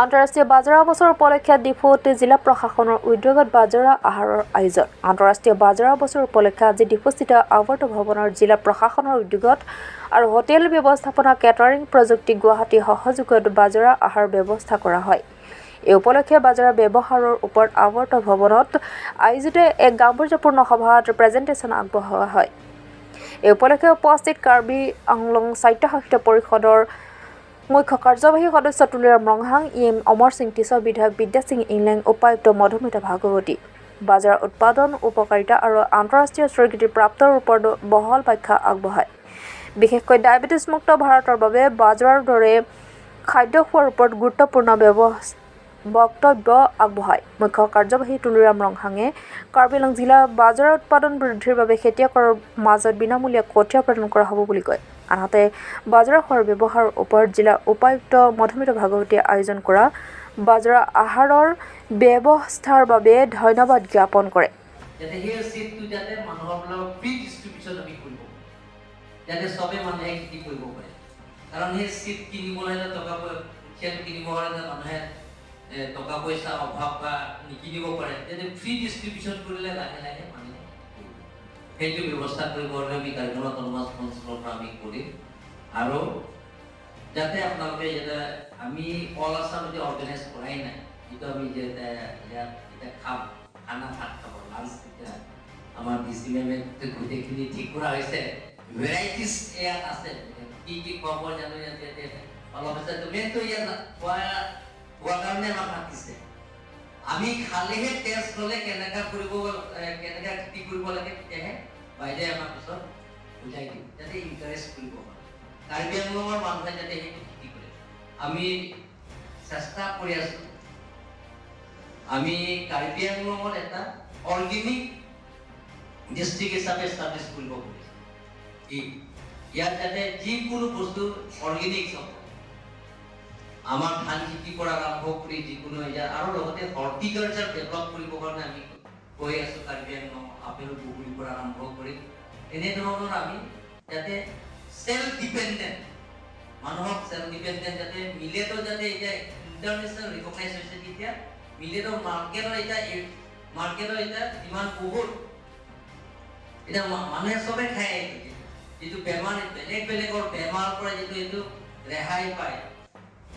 আন্তঃৰাষ্ট্ৰীয় বাজৰা বছৰ উপলক্ষে ডিফুত জিলা প্ৰশাসনৰ উদ্যোগত বাজৰা আহাৰৰ আয়োজন। আন্তঃৰাষ্ট্ৰীয় বাজৰা বছৰ উপলক্ষে আজি ডিফুস্থিত আৱৰ্ত ভৱনৰ জিলা প্ৰশাসনৰ উদ্যোগত আৰু হোটেল ব্যৱস্থাপনা কেটাৰিং প্ৰযুক্তি গুৱাহাটী সহযোগত বাজৰা আহাৰ ব্যৱস্থা কৰা হয়। এই উপলক্ষে বাজৰা ব্যৱহাৰৰ ওপৰত আৱৰ্ত ভৱনত আয়োজিত এক গাম্ভীৰ্যপূৰ্ণ সভাত প্ৰেজেণ্টেশ্যন আগবঢ়োৱা হয়। এই উপলক্ষে উপস্থিত কাৰ্বি আংলং স্বায়ত্তশাসিত পৰিষদৰ মুখ্য কাৰ্যবাহী সদস্য তুলিৰাম ৰংহাং, ই এম অমৰ সিং তিছ, বিধায়ক বিদ্যাসিং ইংলেং, উপায়ুক্ত মধুমিতা ভাগৱতী বাজৰা উৎপাদন উপকাৰিতা আৰু আন্তঃৰাষ্ট্ৰীয় স্বীকৃতিপ্ৰাপ্তৰ ওপৰত বহল ব্যাখ্যা আগবঢ়ায়। বিশেষকৈ ডায়েবেটিছ মুক্ত ভাৰতৰ বাবে বাজৰাৰ দৰে খাদ্য খোৱাৰ ওপৰত গুৰুত্বপূৰ্ণ বক্তব্য আগবঢ়ায়। মুখ্য কাৰ্যবাহী তুলিৰাম ৰংহাঙে কাৰ্বি আংলং জিলা বাজৰা উৎপাদন বৃদ্ধিৰ বাবে খেতিয়কৰ মাজত বিনামূলীয়া কঠীয়া প্ৰদান কৰা হ'ব বুলি কয়। আনহাতে বাজৰা খোৱাৰ ব্যৱহাৰৰ ওপৰত জিলা উপায়ুক্ত মধুমিতা ভাগৱতীয়ে আয়োজন কৰা বাজৰা আহাৰৰ ব্যৱস্থাৰ বাবে ধন্যবাদ জ্ঞাপন কৰে। যাতে সেই চিডটো যাতে মানুহৰ লগত ফ্ৰী ডিষ্ট্ৰিবিউশ্যন আমি কৰিব, যাতে চবে মানুহে খেতি কৰিব পাৰে। কাৰণ সেই চিড কিনিবলৈ হ'লে টকা খেল কিনিব হ'লে মানুহে টকা পইচা অভাৱ বা নিকিনিব পাৰে। যাতে ফ্ৰী ডিষ্ট্ৰিবিউশ্যন কৰিলে লাহে লাহে মানুহে সেইটো ব্যৱস্থা কৰিব হ'লে আমি কাৰ্বি অট'নমাছ কাউন্সিলৰ পৰা আমি কৰিম। আৰু যাতে আপোনালোকে যাতে আমি অল আছাম এতিয়া অৰ্গেনাইজ কৰাই নাই, যিটো আমি যে ইয়াত এতিয়া খাম খানা, ভাত খাব লাঞ্চ, তেতিয়া আমাৰ ডি চি মেমে গোটেইখিনি ঠিক কৰা হৈছে। ভেৰাইটিজ ইয়াত আছে, কি কি খুৱাব জানো ইয়াত অলপ আছে। মেইনটো ইয়াত খোৱা খোৱাৰ কাৰণে আমাক মাতিছে। আমি খালেহে টেষ্ট ল'লে কেনেকুৱা কৰিব, কেনেকুৱা খেতি কৰিব লাগে, তেতিয়াহে বাইদেৱে আমাক পিছত বুজাই দিব, যাতে ইনকাৰেজ কৰিব পাৰে কাৰ্বি আংলঙৰ মানুহে যাতে সেইটো খেতি কৰে। আমি চেষ্টা কৰি আছোঁ, আমি কাৰ্বি আংলঙত এটা অৰ্গেনিক ডিষ্ট্ৰিক্ট হিচাপে এষ্টাব্লিছ কৰিব খুজিছোঁ। ইয়াত যাতে যিকোনো বস্তু অৰ্গেনিক হ'ব, আমাৰ ধান খেতি পৰা আৰম্ভ কৰি যিকোনো ইয়াত, আৰু লগতে হৰ্টিকালচাৰ ডেভেলপ কৰিবৰ কাৰণে আমি গৈ আছোঁ। কাৰ্বি আংলং আপেল বগৰীৰ পৰা আৰম্ভ কৰি এনেধৰণৰ আমি যাতে চেল্ফ ডিপেণ্ডেণ্ট, মানুহক চেল্ফ ডিপেণ্ডেণ্ট, যাতে মিলেটৰ যাতে এতিয়া ইণ্টাৰনেশ্যনেল ৰিকগনাইজ হৈছে, তেতিয়া মিলেটৰ মাৰ্কেটৰ এতিয়া ডিমাণ্ড বহুত। এতিয়া মানুহে চবে খায়। যিটো বেমাৰ, বেলেগ বেলেগৰ বেমাৰৰ পৰা যিটো এইটো ৰেহাই পায়,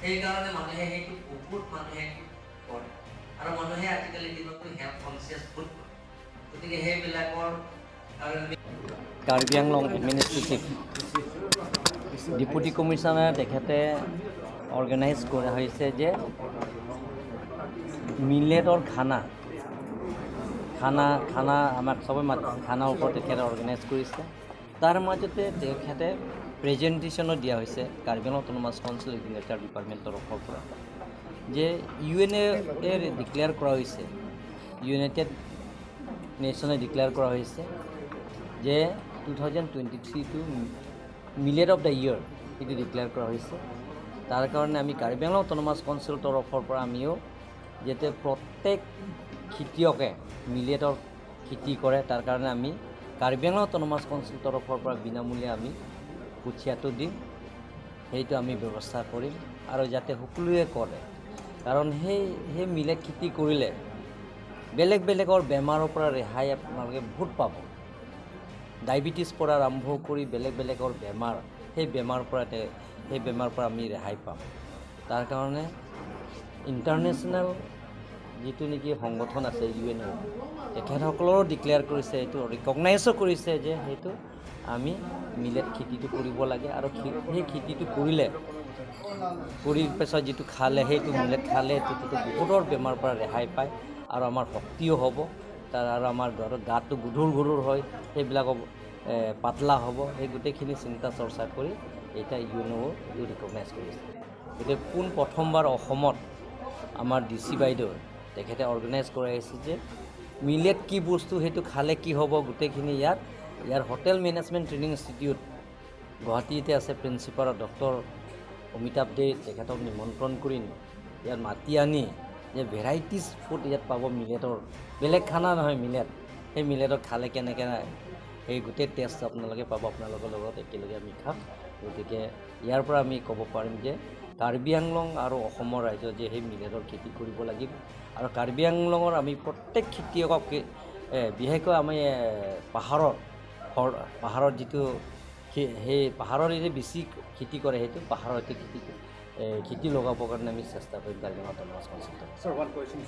সেইকাৰণে মানুহে সেইটো বহুত মানুহে কৰে। আৰু মানুহে আজিকালি দিনতো হেল্থ কনচিয়াছ বহুত কৰে। গতিকে সেইবিলাকৰ কাৰণে Karbi Anglong administrative deputy commissioner তেখেতে অৰ্গেনাইজ কৰা হৈছে যে মিলেটৰ খানা খানা খানা আমাক চবে মাতিছে, খানাৰ ওপৰত তেখেতে অৰ্গেনাইজ কৰিছে। তাৰ মাজতে তেখেতে প্ৰেজেণ্টেশ্যনো দিয়া হৈছে Karbi Anglong autonomous council agriculture department তৰফৰ পৰা যে ইউ এন এ ডিক্লেয়াৰ কৰা হৈছে, ইউনাইটেড নেশ্যনে ডিক্লেয়াৰ কৰা হৈছে যে 2023টো মিলেট অফ the year, সেইটো ডিক্লেয়াৰ কৰা হৈছে। তাৰ কাৰণে আমি কাৰ্বি আংলং অট'নমাছ কাউন্সিলৰ তৰফৰ পৰা আমিও যাতে প্ৰত্যেক খেতিয়কে মিলেটৰ খেতি কৰে, তাৰ কাৰণে আমি কাৰ্বি আংলং অট'নমাছ কাউন্সিল তৰফৰ পৰা বিনামূলীয়া আমি কঠীয়াটো দিম, সেইটো আমি ব্যৱস্থা কৰিম আৰু যাতে সকলোৱে কৰে। কাৰণ সেই মিলেট খেতি কৰিলে বেলেগ বেলেগৰ বেমাৰৰ পৰা ৰেহাই আপোনালোকে বহুত পাব। ডায়েবেটিছ পৰা আৰম্ভ কৰি বেলেগ বেলেগৰ বেমাৰ, সেই বেমাৰৰ পৰা আমি ৰেহাই পাম। তাৰ কাৰণে ইণ্টাৰনেশ্যনেল যিটো নেকি সংগঠন আছে ইউ এন অ', তেখেতসকলৰো ডিক্লেয়াৰ কৰিছে, এইটো ৰিকগনাইজো কৰিছে যে সেইটো আমি মিলেট খেতিটো কৰিব লাগে। আৰু সেই খেতিটো কৰিলে, কৰি পিছত যিটো খালে, সেইটো মিলেট খালে সেইটোতো বহুতৰ বেমাৰৰ পৰা ৰেহাই পায় আৰু আমাৰ শক্তিও হ'ব তাৰ আৰু আমাৰ ঘৰত গাটো গধুৰ গধুৰ হয়, সেইবিলাকো পাতলা হ'ব। সেই গোটেইখিনি চিন্তা চৰ্চা কৰি এতিয়া ইউ এন অ' এইটো ৰিকগনাইজ কৰিছে। গতিকে পোন প্ৰথমবাৰ অসমত আমাৰ ডি চি বাইদেউ তেখেতে অৰ্গেনাইজ কৰাইছে যে মিলেট কি বস্তু, সেইটো খালে কি হ'ব, গোটেইখিনি ইয়াত ইয়াৰ হোটেল মেনেজমেণ্ট ট্ৰেইনিং ইনষ্টিটিউট গুৱাহাটীতে আছে, প্ৰিন্সিপাল ডক্টৰ অমিতাভ দে, তেখেতক নিমন্ত্ৰণ কৰি ইয়াত মাতি আনি যে ভেৰাইটিজ ফুড ইয়াত পাব মিলেটৰ, বেলেগ খানা নহয়, মিলেট, সেই মিলেটৰ খালে কেনেকৈ সেই গোটেই টেষ্ট আপোনালোকে পাব, আপোনালোকৰ লগত একেলগে আমি খাম। গতিকে ইয়াৰ পৰা আমি ক'ব পাৰিম যে কাৰ্বি আংলং আৰু অসমৰ ৰাইজৰ যে সেই মিলেটৰ খেতি কৰিব লাগিব। আৰু কাৰ্বি আংলঙৰ আমি প্ৰত্যেক খেতিয়কক, বিশেষকৈ আমি পাহাৰত পাহাৰত যিটো সেই পাহাৰৰ যে বেছি খেতি কৰে, সেইটো পাহাৰতে খেতি লগাবৰ কাৰণে আমি চেষ্টা কৰিম কাৰ্বি আংলং অট'নমাছ কাউন্সিলৰ। Sir, one question.